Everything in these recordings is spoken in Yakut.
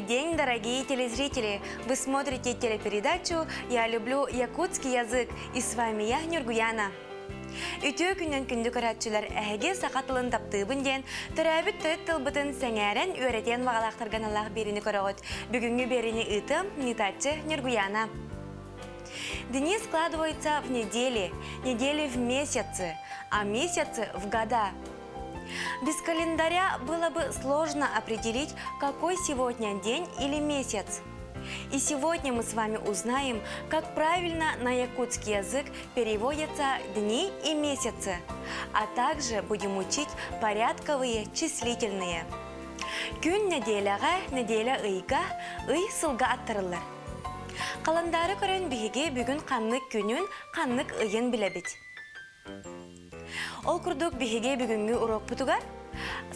день, дорогие телезрители! Вы смотрите телепередачу «Я люблю якутский язык» и с вами я, Нюргуяна. Үтүө күнүнэн күндү көрөөччүлэр эһиги саха тылын таптыыбын диэн төрөөбүт төрүт тылбытын сэҥээрэн үөрэтиэн баҕалаахтарга аналлаах биэриини көрөҕүт. Бүгүҥҥү биэриини ыытыам ыытааччы Нюргуяна. Дни складываются в недели, недели в месяцы, а месяцы в года. Без календаря было бы сложно определить, какой сегодня день или месяц. И сегодня мы с вами узнаем, как правильно на якутский язык переводятся дни и месяцы, а также будем учить порядковые числительные. Күн нэдиэлэҕэ, нэдиэлэ ыйга, ый сылга аттарыллар. Халандаары көрөн биһиги бүгүн ханнык күнүн, ханнык ыйын билэбит. Ол курдук биһиги бүгүҥҥү уруокпутугар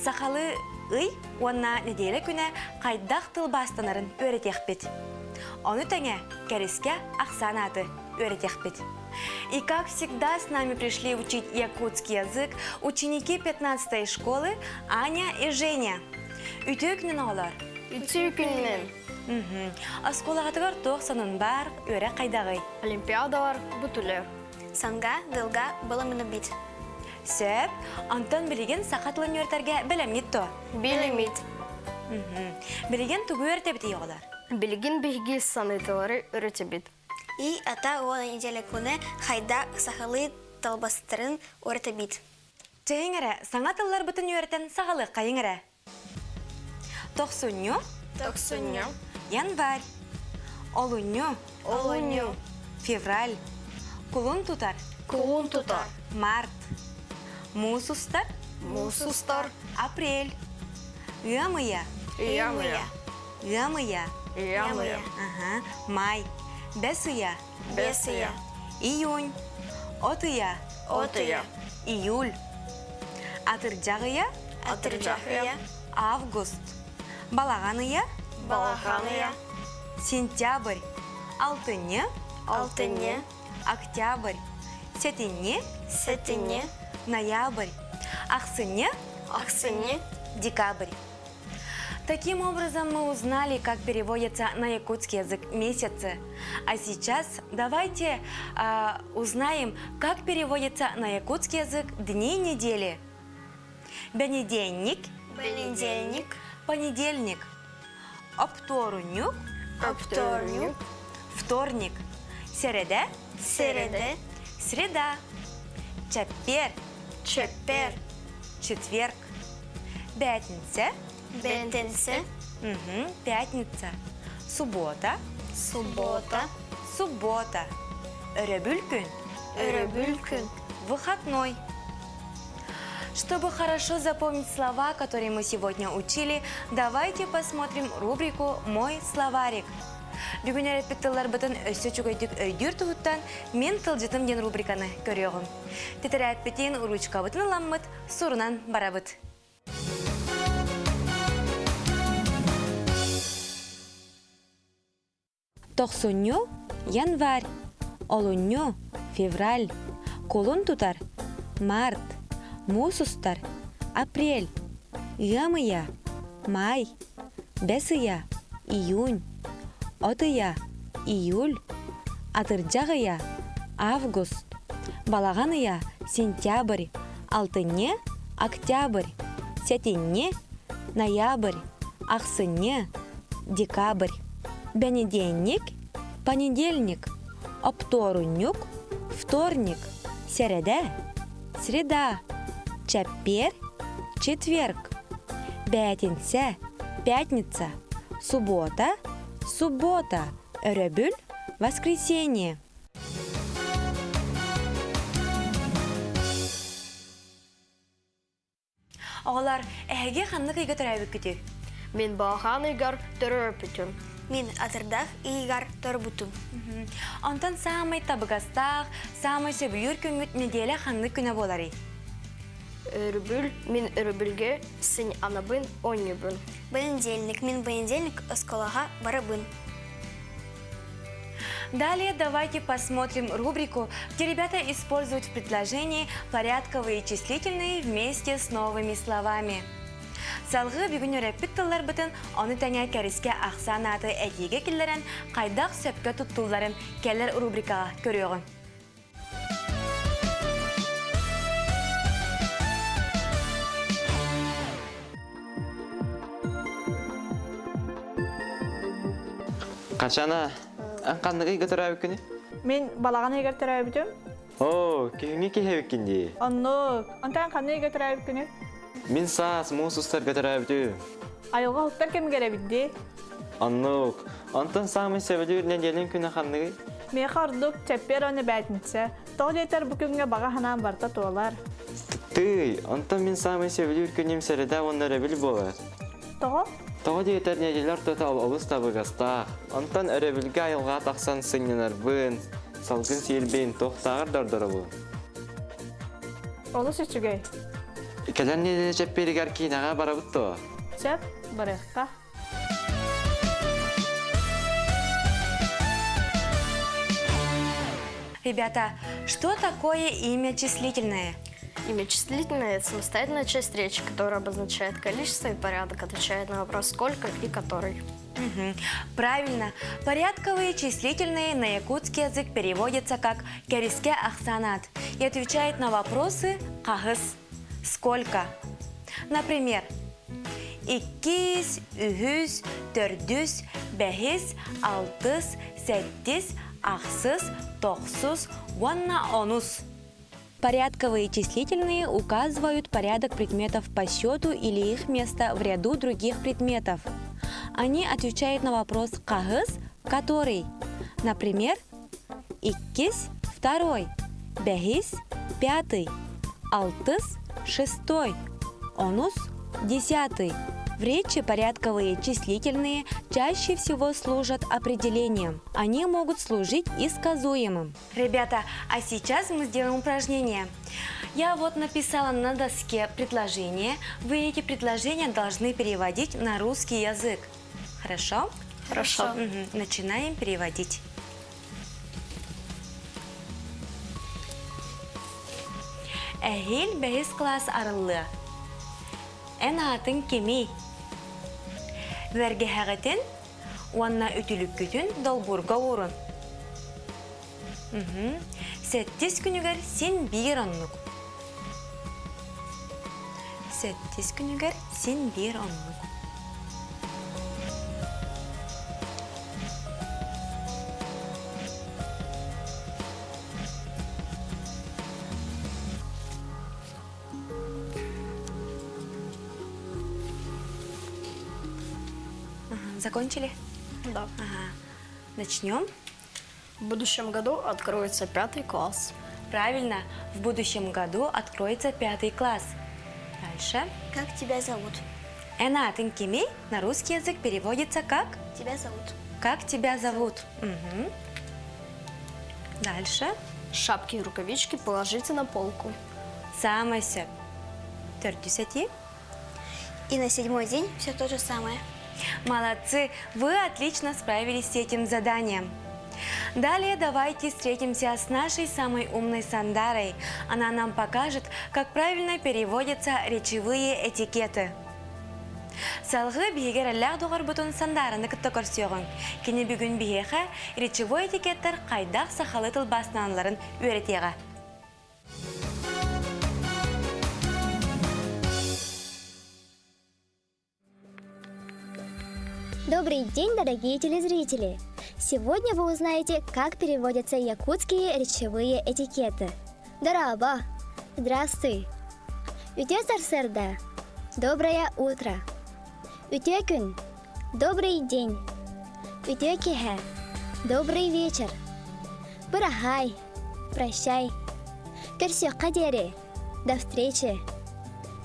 сахалыы ый уонна нэдиэлэ күнэ хайдах тылбаастанарын үөрэтиэхпит. Ону тэҥэ кэрискэ ахсаан ааты үөрэтиэхпит. И как всегда с нами пришли учить якутский язык ученики 15 школы Аня и Женя. Үтүө күнүн оҕолор! Үтүө күнүнэн! Оскуолаҕытыгар туох сонун баар, үөрэх хайдаҕый? Олимпиадалар бутулэр. Санга, дылга былымыны бит. Сөп. Онтон билигин саха тылын үөрэтэргэ бэлэмҥит дуо? Билимит. Билигин тугу үөрэтэбитий оҕолор? Билигин биһиги саныытылары өрөтөбүт. И ата уона неделя күнэ хайда сахалыы талбастарын үөрэтэбит. Чэйиҥ эрэ, саҥа тылларбытын үөрэтэн саҕалыаххайыҥ эрэ. Тохсунньу. Тохсунньу. Январь. Олунньу. Олунньу. Февраль. Кулун тутар. Кулун тутар. Март. Муус устар. Муус устар. Апрель. Ыам ыйа. Ыам ыйа. Ыам ыйа. Ыам ыйа. Ага. Май. Бэс ыйа. Бэс ыйа. Июнь. От ыйа. От ыйа. Июль. Атырдьах ыйа. Атырдьах ыйа. Август. Балаҕан ыйа. Балаҕан ыйа. Сентябрь. Алтынньы. Алтынньы. Октябрь. Сэтинньи. Сэтинньи. Ноябрь. Ахсынньы. Ахсынньы. Декабрь. Таким образом, мы узнали, как переводятся на якутский язык месяцы. А сейчас давайте э, узнаем, как переводятся на якутский язык дни недели. Понедельник. Понедельник. Понедельник. Опторунюк. Опторунюк. Вторник. Середа. Середа. Среда. Чаппер. Чеппер. Четверг. Пятница. Бэнтэнсэ. Угу, пятница. Суббота. Суббота. Суббота. Өрөбүл күн. Өрөбүл күн. Выходной. Чтобы хорошо запомнить слова, которые мы сегодня учили, давайте посмотрим рубрику «Мой словарик». Бүгүн үөрэппит тылларбытын өссө үчүгэйдик өйдүүр туһуттан «Мин тылдьытым» диэн рубриканы көрүөҕүм. Тэтэрээппитин, ручкабытын ыламмыт, сурунан барабыт. Тохсунньу, январь, олунньу, февраль, кулун тутар, март, муус устар, апрель, ыам ыйа, май, бэс ыйа, июнь, от ыйа, июль, атырдьах ыйа, август, балаҕан ыйа, сентябрь, алтынньы, октябрь, сэтинньи, ноябрь, ахсынньы, декабрь, бэнидиэнньик, понедельник, оптуорунньук, вторник, сэрэдэ, среда, чэппиэр, четверг, бээтинсэ, пятница, суббота, суббота, өрөбүл, воскресенье. Оҕолор, эһиги ханнык ыйга төрөөбүккүтүй? Мин Балахан ыйгар төрөөбүтүм. Мин атырдах ыйыгар торбутум. Онтон саамай табыгастаах, саамай сөбүлүүр күҥҥүт нэдиэлэ ханнык күнэ буоларый? Өрөбүл, мин өрөбүлгэ син анабын оонньуубун. Понедельник, мин понедельник оскуолаҕа барабын. Далее давайте посмотрим рубрику, где ребята используют в предложении порядковые числительные вместе с новыми словами. Салгыы бүгүн үөрэппит тылларбытын ону тэҥэ кэрискэ ахсаан ааты этиигэ киллэрэн хайдах сөпкө туттулларын кэлэр рубрикаҕа көрүөҕүҥ. Хачана, эн ханнык ыйга төрөөбүккүнүй? Мин балаҕан ыйыгар төрөөбүтүм. Оо, күһүҥҥү киһи эбиккин дии. Оннук. Онтон ханна ыйга төрөөбүккүнүй? Мин саас муус устарга төрөөбүтүм. Айылҕа уһуктар кэмигэр эбит дии. Оннук. Онтон саамай сөбүлүүр нэдиэлэҥ күнэ ханныгый? Миэхэ ордук чэппиэр уонна бээтинсэ. Тоҕо диэтэр бу күҥҥэ баҕа санаам барыта туолар. Тыый, онтон мин саамай сөбүлүүр күнүм сэрэдэ уонна өрөбүл буолар. Тоҕо? Тоҕо диэтэр нэдиэлэ ортото олус табыгастаах. Онтон өрөбүлгэ айылҕаҕа тахсан сынньанарбын, салгын сиирбин, туохтааҕар да ордоробун. Олус үчүгэй. Кэлэр нэдиэлэ чэппиэригэр киинэҕэ барабыт дуо? Сөп, барыахха. Ребята, что такое имя числительное? Имя числительное – это самостоятельная часть речи, которая обозначает количество и порядок, отвечает на вопрос «сколько» и «который». Мгм. Правильно. Порядковые числительные на якутский язык переводятся как «кэрискэ ахсаан аат» и отвечает на вопросы «хаһыс», «сколько». Например, иккис, үһүс, төрдүс, бэһис, алтыс, сэттис, ахсыс, тохсус уонна онус. Порядковые числительные указывают порядок предметов по счету или их место в ряду других предметов. Они отвечают на вопрос «хаһыс», «который». Например, «иккис» – второй, «бэһис» – пятый, «алтыс» – шестой, «онус» – десятый. В речи порядковые числительные чаще всего служат определением. Они могут служить и сказуемым. Ребята, а сейчас мы сделаем упражнение. Я вот написала на доске предложение. Вы эти предложения должны переводить на русский язык. Хорошо? Хорошо. Мгм. Начинаем переводить. Эһиил бэһис кылаас арыллыа. Эн аатыҥ кимий? Бэргэһэҕитин уонна үтүлүккүтүн долбуурга уурун. Сэттис күнүгэр син биир оннук. Сэттис күнүгэр син биир оннук. Закончили? Да. Ага. Начнем. В будущем году откроется пятый класс. Правильно, в будущем году откроется пятый класс. Дальше. Как тебя зовут? Эн аатыҥ кимий на русский язык переводится как? Тебя зовут. Как тебя зовут? Мгм. Дальше. Шапки и рукавички положите на полку. Саамай сөп. Төрдүс этии. И на седьмой день все то же самое. Молодцы, вы отлично справились с этим заданием. Далее давайте встретимся с нашей самой умной Сандарой. Она нам покажет, как правильно переводятся речевые этикеты. Салгыы биһиги эрэллээх доҕорбутун Сандаараны кытта көрсүөҕүҥ. Кини бүгүн биһиэхэ речевой этикеттэр хайдах сахалыы тылбаастаналларын үөрэтиэҕэ. Добрый день, дорогие телезрители! Сегодня вы узнаете, как переводятся якутские речевые этикеты. Дорообо! Здравствуй! Үтүө сарсыарда! Доброе утро! Үтүө күн! Добрый день! Үтүө киэһэ! Добрый вечер! Быраһаай! Прощай! Көрсүөххэ диэри! До встречи!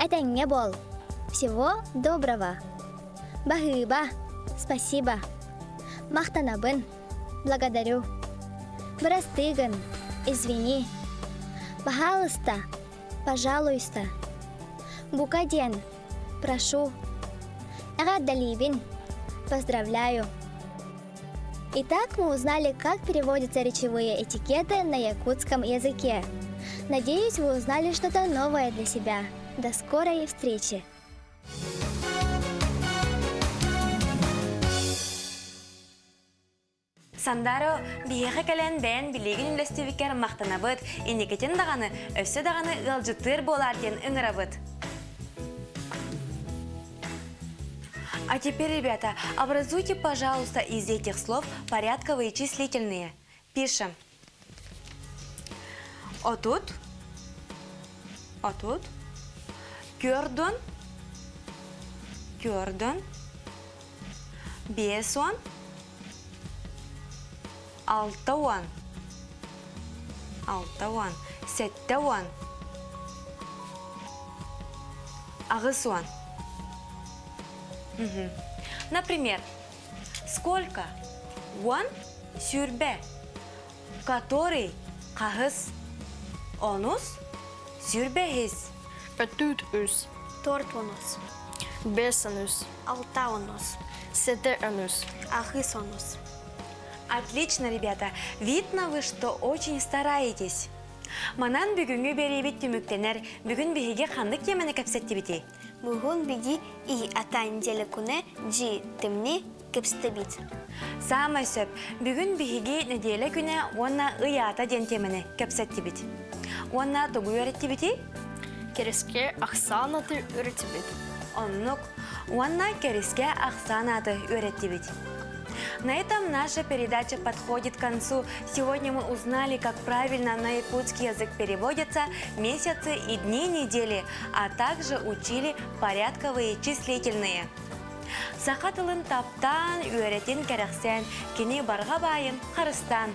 Этэҥҥэ буол! Всего доброго! Баһыыба! Спасибо! Махтанабын! Благодарю! Бырастыы гын! Извини! Пожалуйста! Пожалуйста! Бука диэн! Прошу! Эҕэрдэлиибин! Поздравляю! Итак, мы узнали, как переводятся речевые этикеты на якутском языке. Надеюсь, вы узнали что-то новое для себя. До скорой встречи! Сандаро, биһиэхэ кэлэн бэйэн билиигин үллэстибиккэр махтанабыт, инникитин даҕаны, өссө даҕаны ыалдьыттыыр буолаар диэн ыҥырабыт. А теперь, ребята, образуйте, пожалуйста, из этих слов порядковые числительные. Пишем. 30, 30, түөрт уон, түөрт уон, 50, 60, 60, 70, 80. Угу. Например, сколько? 10, 20, который, хаһыс, онус, 25. 33. 43. 53. 63. 73. 83. Отлично, ребята. Видно вы, что очень стараетесь. Манан бүгүҥҥү биэриибит түмүктэнэр. Бүгүн биһиги ханнык теманы кэпсэттибитий? Бүгүн биһиги ый аата нэдиэлэ күнэ дьыл теманы кэпсэттибит. Саамай сөп. Бүгүн биһиги нэдиэлэ күнэ уонна ый аата диэн теманы кэпсэттибит. Уонна тугу үөрэттибитий? Кэрискэ ахсаан ааты үөрэттибит. Оннук. Уонна кэрискэ ахсаан ааты үөрэттибит. На этом наша передача подходит к концу. Сегодня мы узнали, как правильно на якутский язык переводятся месяцы и дни недели, а также учили порядковые числительные. Саха тылын таптаан, үөрэтиҥ кэрэхсээн, кини барҕа баайын харыстааҥ.